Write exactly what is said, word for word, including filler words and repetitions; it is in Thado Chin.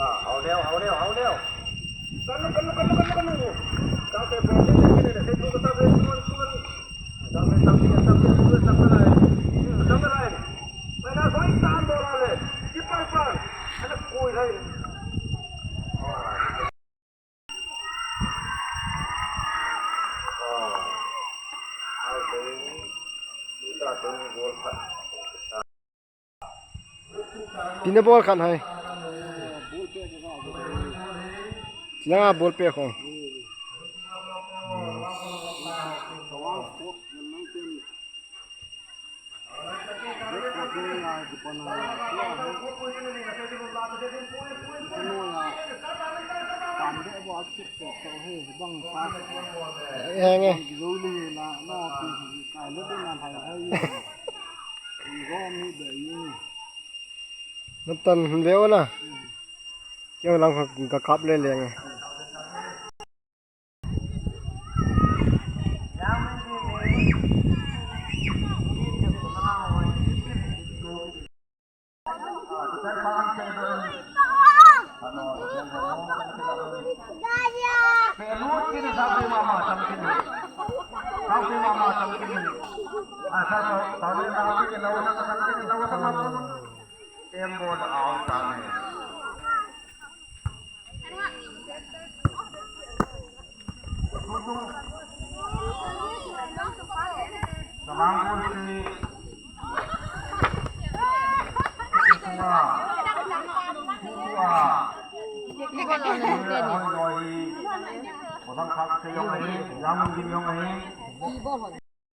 Hau leo, hau leo, hau leo. Kanu, kanu, kanu, kanu, kanu. Kau te bol te te te te tu kata be tuan tuan. Kau te sampi sampi tu sampi lai. Sampi lai. Mai na soi tan bol le. Kipai pan. Ana kui lai. Tina bol khan hai. Tina bol pe khong. Henge. Natan leo na. Keu lang ka kap le lenge. Em bol a um ta mai. Tutu. Salam bol si. Tutu a. Tutu a. Hoi loi. Odang khak se yong ahi. Yang lim yong ahi.